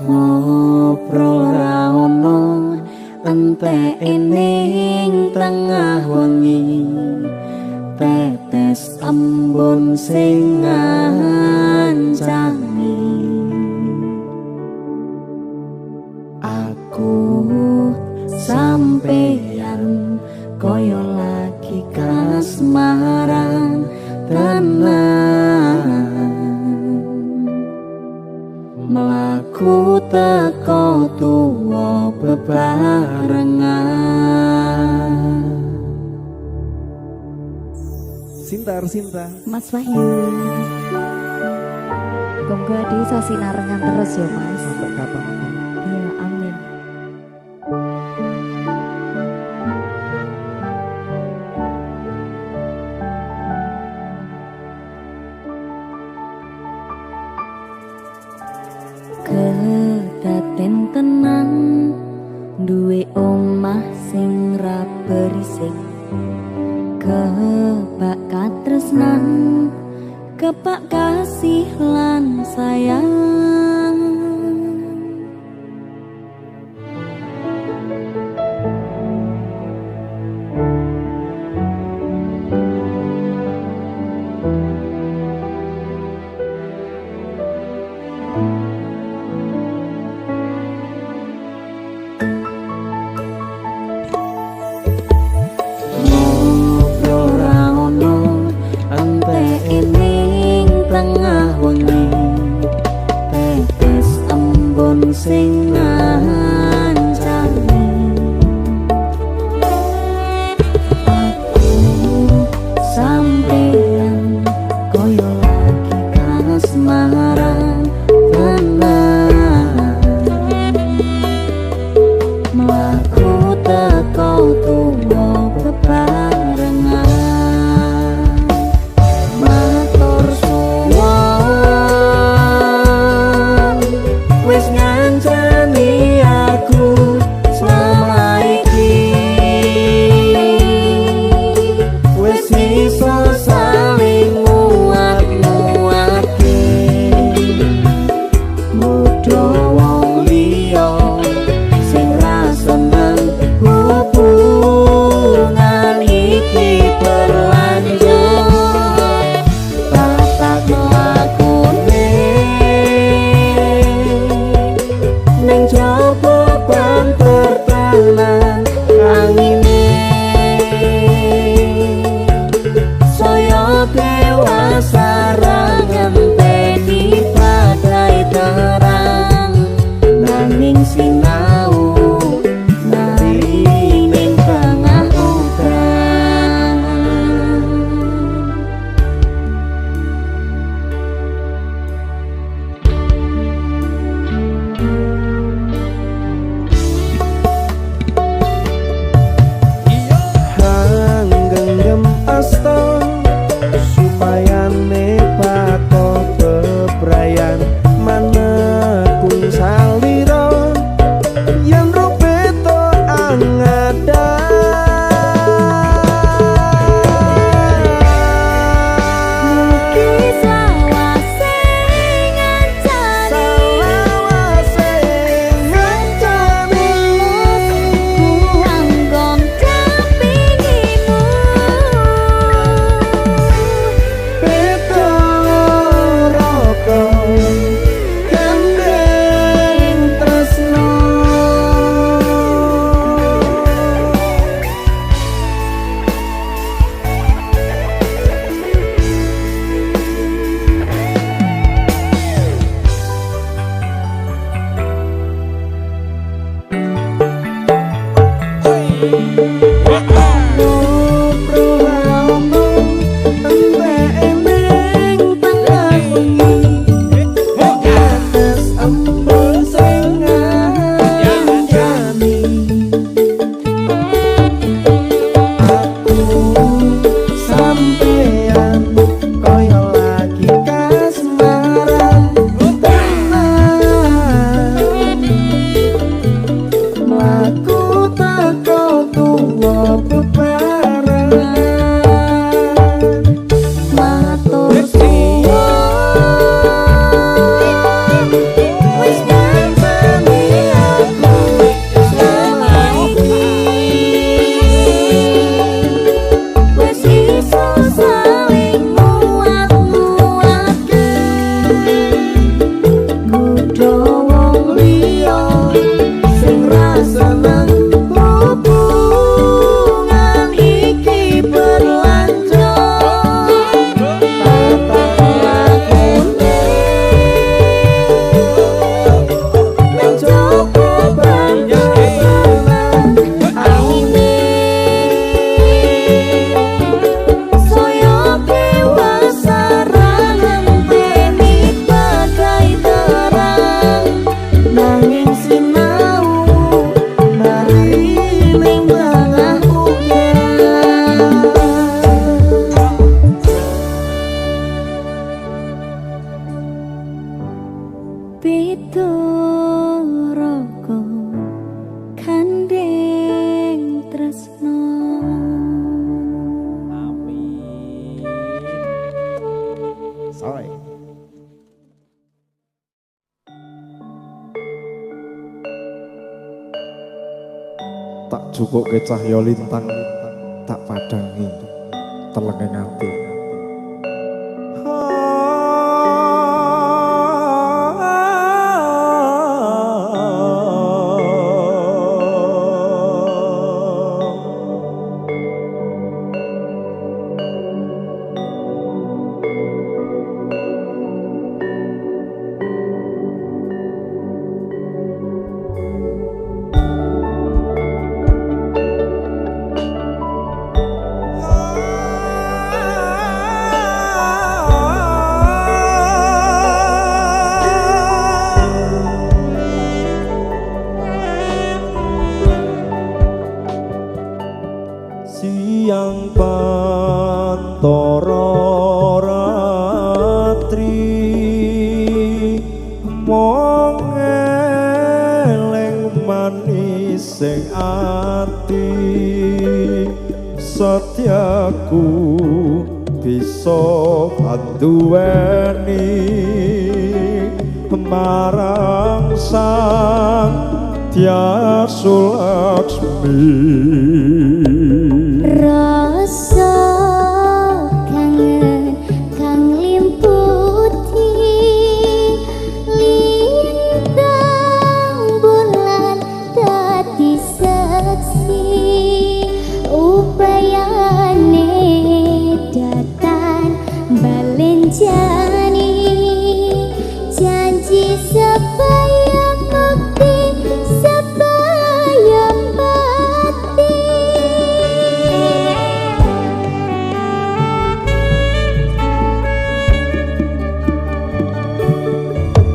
Ngobrol ra ono enteke ning tengah wengi, tetes embun sing ngancani. Aku sampeyan kaya lagi kasmaran tenan, mlaku teko tuwa bebarengan. Sinta Arsinta. Mas Wahyu. Muga di sasinarengan terus ya, Mas. Sampai kapan? Iya, amin. Kedaten tenan duwe omah sing ra berisik, kebak katresnan, kebak kasih lan sayang. Ngobrol ra ono enteke ning tengah wengi, tetes embun sing ngancani. Aku sampeyan kaya lagi kasmaran tenan, mlaku teko tuwa bebarengan. Matur suwun wis ngancani. Nggodha wong liya sing ra seneng hubungan iki berlanjut. Tatap lakune nang coba banjur seneng aune soyo dewasa ra ngenteni bagai terang nanging sinau mari ning tengah udan. Pitorogo kandheng tresno. Amin. Sorry. Tak cukup ke cahya lintang, tak padangi telenging ati. Siang pantara ratri mong eling manis sing ati setyaku bisa banduweni marang Sang Dyah Sulaksmi. Rasa kangen kang limputi lintang bulan dadi saksi upayane datan balenjani janji supaya mukti supaya mati.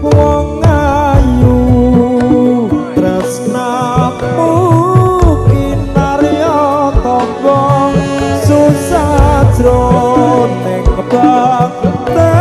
Wong ayu tresnamu kinarya tangga susah jroning batinku.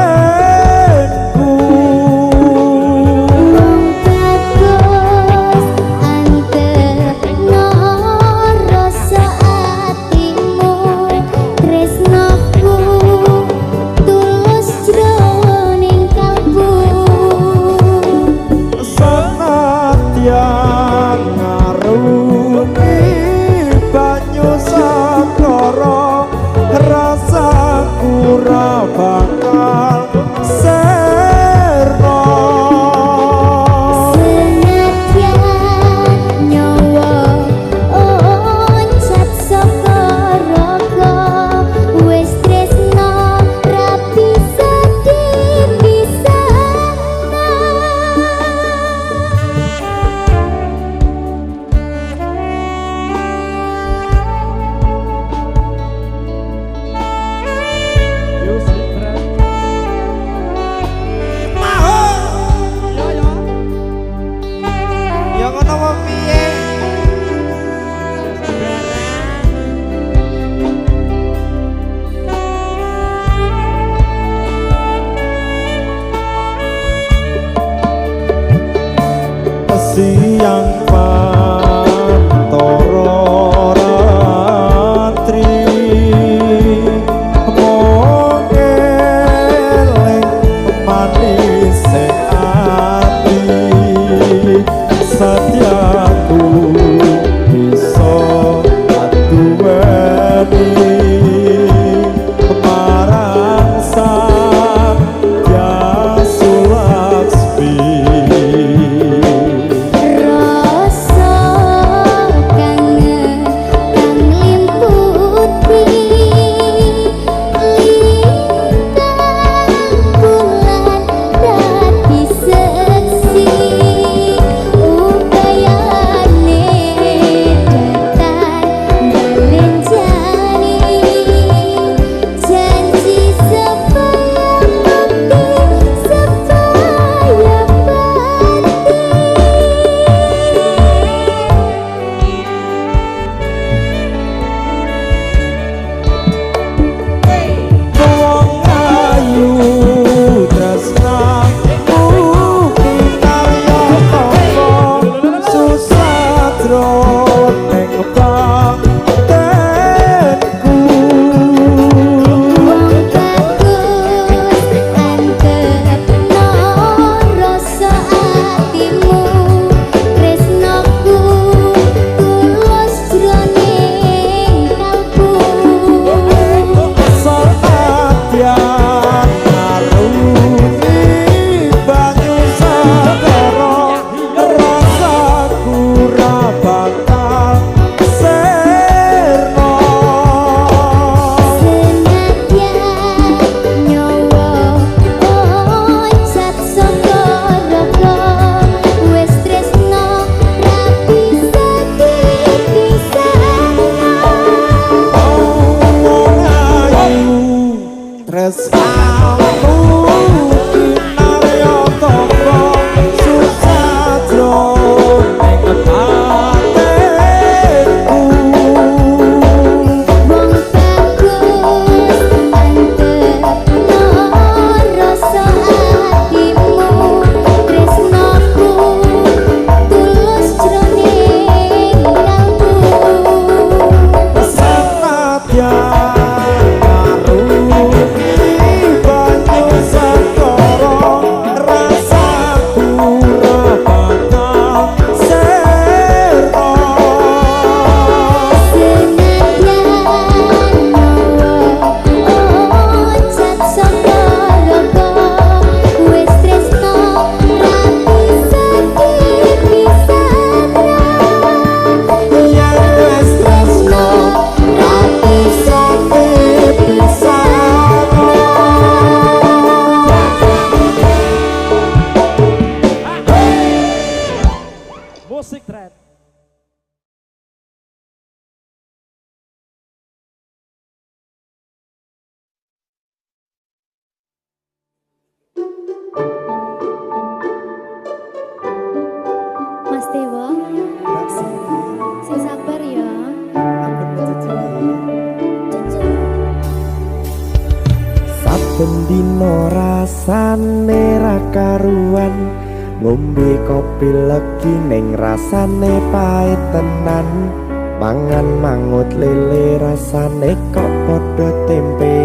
Musik Thread. Mas Dewo, sing sabar ya. Saben dina rasane ra karuan, ngombe kopi legi ning rasane pahit tenan. Mangan mangut lele rasane kok padha tempe.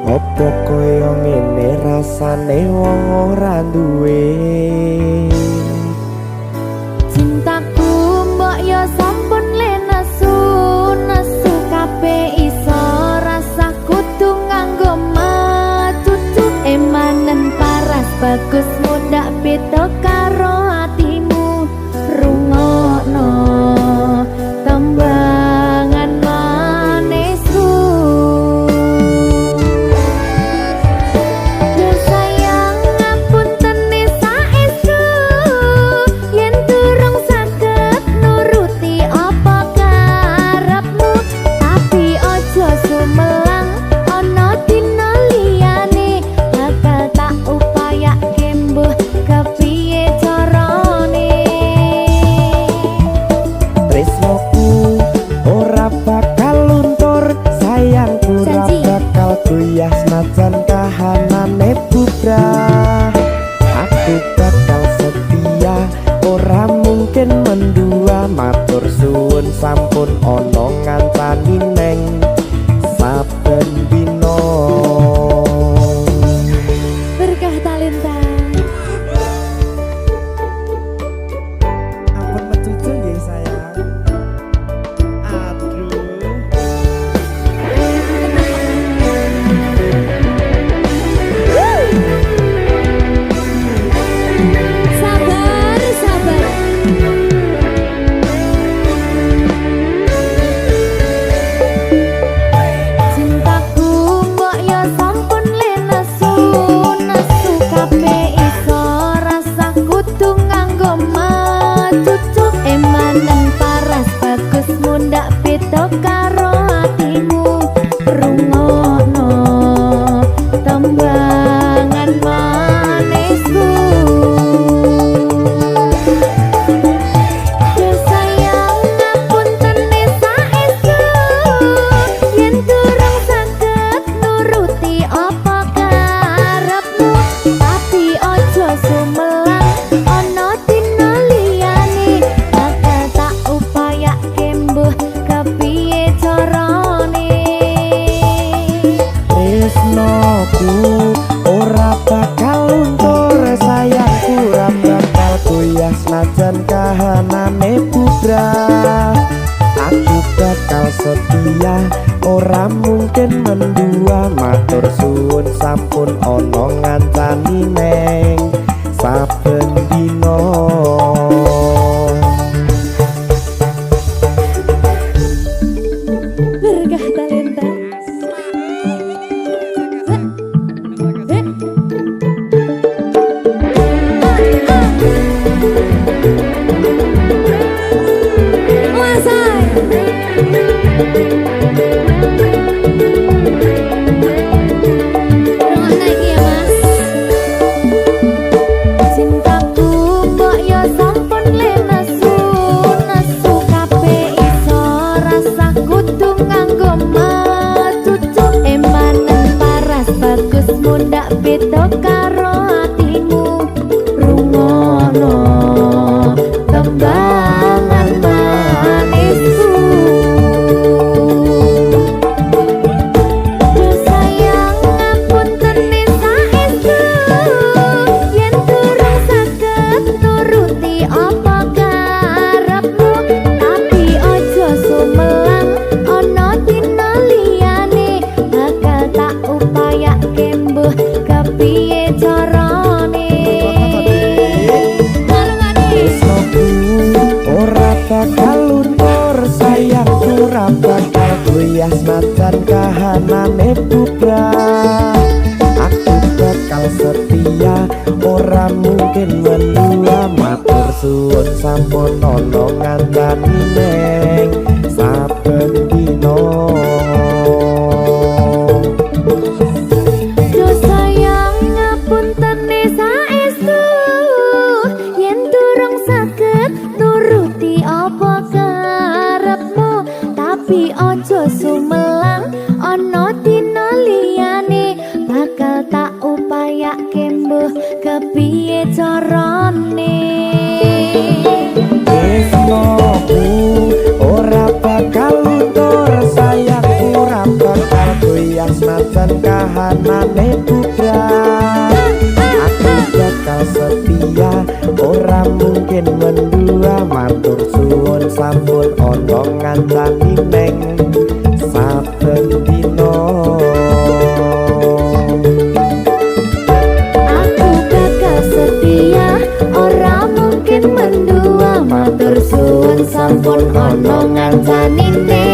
Apa kaya ngene rasane wong ora duwe. Cintaku mbok yo sampun le nesu, nesu kabeh iso rasa kudu nganggo mecucu. Emanen paras bagus mundak beda karo atimu. Rungokno tembangan manisku. Duh sayang ngapunten saestu, yen durung saged nuruti apa karepmu. Tapi aja sumelang ana dina liyane, bakal tak upayake mbuh kepiye carane. Tresnoku ora bakal luntur, sayangku ora bakal goyah senajan kahanane bubrah. Aku bakal setia, ora mungkin mendua. Matur suwun sampun ana ngancani neng saben dina. Berkah talenta. Ampun mecucu nggih sayang. Aduh. Sabar, sabar. Cintaku mbok yo sampun le nesu, nesu kabeh iso rasa kudu nganggo mecucu. Emanen paras bagus mundak beda karo atimu. Rungokno tembangan manisku. Duh sayang ngapunten saestu, yen durung saged nuruti apa karepmu. Tapi aja sumelang ana dina liyane, bakal tak upayake mbuh kepiye carane. Tresnoku ora bakal luntur, sayangku ora bakal goyah senajan kahanane bubrah. Aku bakal setia, ora mungkin mendua. Matur suwun sampun ana ngancani neng saben dina. Berkah talenta. Cintaku mbok yo sampun le nesu, nesu kabeh iso rasa kudu nganggo mecucu. Emanen paras bagus mundak beda karo atimu. Rungokno tembangan manisku. Duh sayang ngapunten saestu, yen durung saged nuruti apa karepmu. Tapi aja sumelang ana dina liyane, bakal tak upayake mbuh kepiye carane. Tresnoku ora bakal luntur, sayangku ora bakal goyah senajan kahanane bubrah. Aku bakal setia, ora mungkin mendua. Matur Suwun sampun ana ngancani neng saben dina. Duh sayang, ngapuntene saestu yen durung saged nuruti apa karepmu, tapi aja sumelang, ana dina liyane bakal tak upayake mbuh kepiye carane. Tresnoku ora bakal luntur, sayangku ora bakal goyang senajan kahanane bubrah. Aku bakal setia, ora mungkin mendua. Matur suwun sampun ana ngancani neng saben dina. Aku bakal setia, ora mungkin mendua. Matur suwun sampun ana ngancani.